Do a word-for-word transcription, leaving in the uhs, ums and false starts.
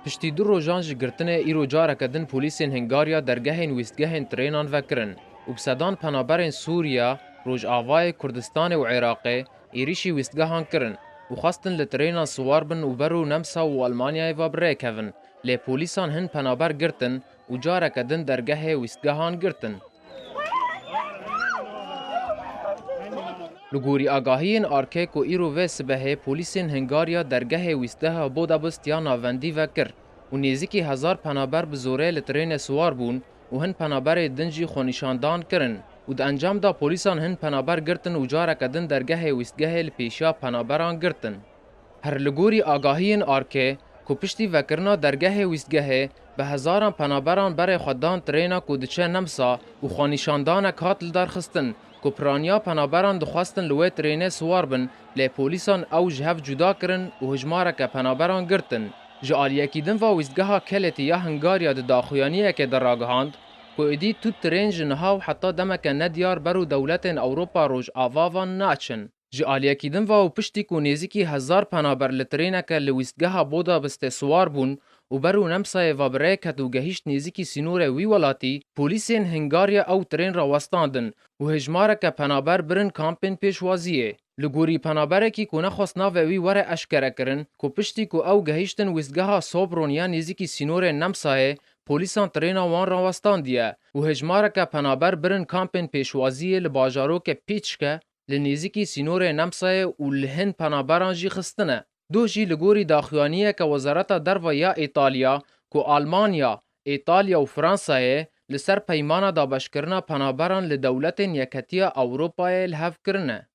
Piştî du rojan ji girtinê îro careke din polîsên Hingarya dergehên wîstgehên trênan vekirin û bi sedan penaberên Sûriya, Rojavayê Kurdistanê û Iraqê êrîşî wîstgehan kirin û xwestin li trênan siwar bin û ber û Nemsa û Almanyayê ve bi rê kevin. Lê polîsan hin penaber girtin û careke din dergehê wîstgehan girtin. Li gorî agahiyên Arke ku îro vê sibehê polîsên Hingarya dergehê wîsteha Budapest ya navendî vekir û nêzîkî hezar penaber bi zorê li trênê siwar bûn û hin penaberê din jî xwenîşandan kirin û di encam de polîsan hin penaber girtin û careke din dergehê wîstgehê li pêşiya penaberan girtin. Her li gorî agahiyên Arke ku piştî vekirina dergehê wîstgehê bi hezaran penaberan berê xwe dan trêna ku diçe Nemsa û xwenîşandanek hat lidarxistin ku piraniya penaberan dixwestin li wê trênê siwar bin, lê polîsan ew ji hev cuda kirin û hijmareke penaberan girtin. Ji aliyekî din va wîstgeha Kelêtî ya Hingarya di daxuyaniyekê de ragihand ku êdî tu trên ji niha û heta demeke nediyar ber û dewletên Ewropa Rojava van naçin. Ji aliyekî din va û piştî ku nêzîkî hezar penaber li trêneke li wîstgeha Budapestê siwar bûn û ber û Nemsayê ve bi rê ket û gehîşt nêzîkî sînorê wî welatî, polîsên Hingarya ew trên rawestandin û hejmareke penaber birin kampên pêşwaziyê. Li gorî penaberekî ku nexwest navê wî were eşkerekirin, ku piştî ku ew gehîştin wîstgeha Sobron ya nêzîkî sînorê Nemsayê, polîsan trêna wan rawestandiye û hejmareke penaber birin kampên pêşwaziyê li bajarokê Pîçke, li nêzîkî sînorê Nemsayê û li hin penaberan jî xistine. Doh jî li gorî daxuyaniyeke Wezareta Derve ya Îtalya ku Almanya, Îtalya û Fransayê li ser peymana dabeşkirina penaberan li dewletên Yeketiya Ewropayê li hev kirine.